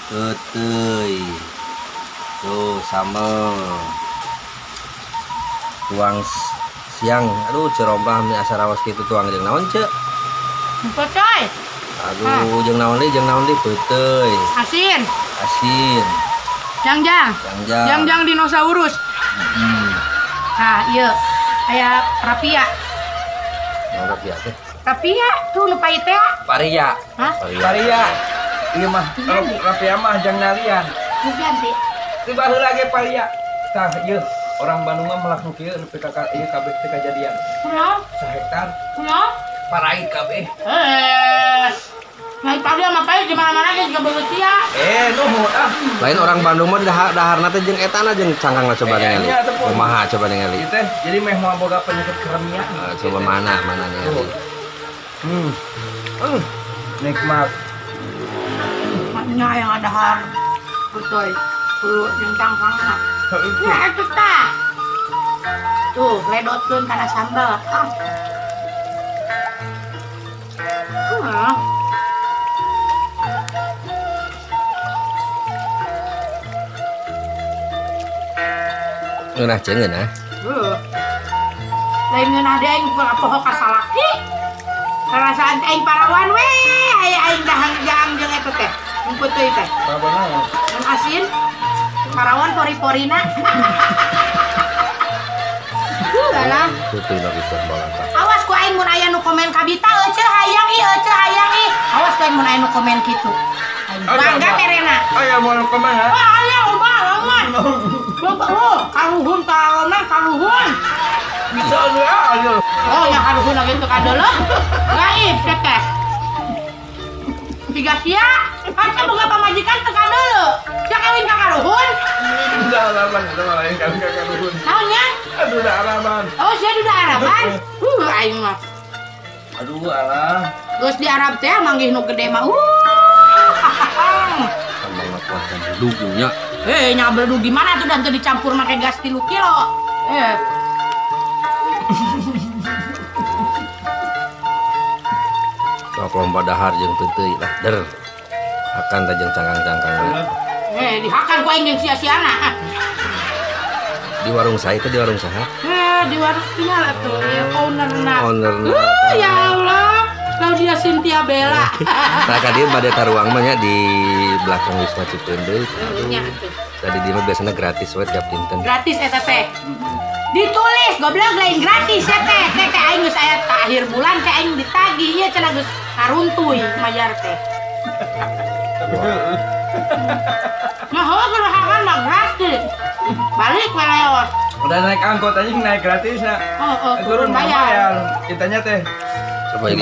Peuteuy. Tuh sambel. Tuang siang. Aduh cerompah mie asa rawas kitu tuang jeung naon ceu? Peuteuy. Aduh jeung naon deui peuteuy. Asin. Asin. Jangjang. Jangjang dinosaurus. Nah, ieu aya rapia. Naon rapia teh? Rapia tuh nu pahit teh. Paria. Hah? Paria. Ieu mah rapia mah jang nalian. Geus ganti. Ti baheula ge paria. Tah ieu orang Bandung mah melak nu kieu nepi ka ieu kabeh teh kajadian. Kunaon? Sahektar. Kunaon? Parai kabeh. Nah, paria mah pahit di mana-mana ge juga beungeut sia. Nuhun ah. Lain orang Bandung mah daharna teh jeung etana jeung cangkangna coba ningali. Kumaha coba ningali. Ieu teh jadi meh moal boga penyakit keremian. Coba mana ningali. Nikmat. Nya yang ada har. Betul. Perlu jeung cangkangna. Ya eta tah. Tuh, ledotkeun kana sambal. Ngeunah ceu ngeunah. Heuh. Lain ngeunah deui aing poho ka salaki. Perasaan aing parawan we, aya aing dahang jeung eta teh. Peuteuy teh. Parawan naon? Yang asin. Parawan pori-porina. Alah. Peuteuy lagi balata. Awas ku aing mun aya nu komen ka Bita euceuh hayang ieu euceuh hayang ih. Awas ku aing mun aya nu komen kitu. Aing bangga merena. Aya mun komen ha. Wah, aya ubah lamun. Oh, karuhun karomen karuhun. Bisa ya, ayo. Oh, yang karuhun lagi teu kadeuleuh. Gaib teh. Tiga sia, kan boga pamajikan teu kadeuleuh. Sia kawin ka karuhun. Udah alaman, udah lain kawin ka karuhun. Naon nya? Aduh, udah alaman. Oh, sia udah Araban. Aing mah. Aduh, alah. Geus di Arab teh manggih nu gede mah. Tambah kuatkan dugunya. Nyabel gimana tuh dan tuh dicampur pakai gas 3 kilo. Sok lomba dahar jeung peuteuy lah der. Hakan teh jeung cangkang-cangkang. Dihakan ku aing jeung sia-siana. Di warung saya itu di warung saha? Di warung tinggal atuh ownerna. Ownerna. Ya Allah. Claudia Cynthia Bella. Nah, ka dieu bade taruang mah nya di belakang Wisma Cipeundeuy. Nya atuh. Tadi di mah biasanya gratis we tiap dinten. Gratis eta teh. Ditulis goblok lain gratis ya teh. Teh teh aing geus aya ka akhir bulan teh aing ditagih ieu cenah geus karuntuy mayar teh. Nah, heuh hakan mah gratis. Balik we leos. Udah naik angkot aja naik gratis ya. Oh, turun bayar. Kitanya teh. Coba ini.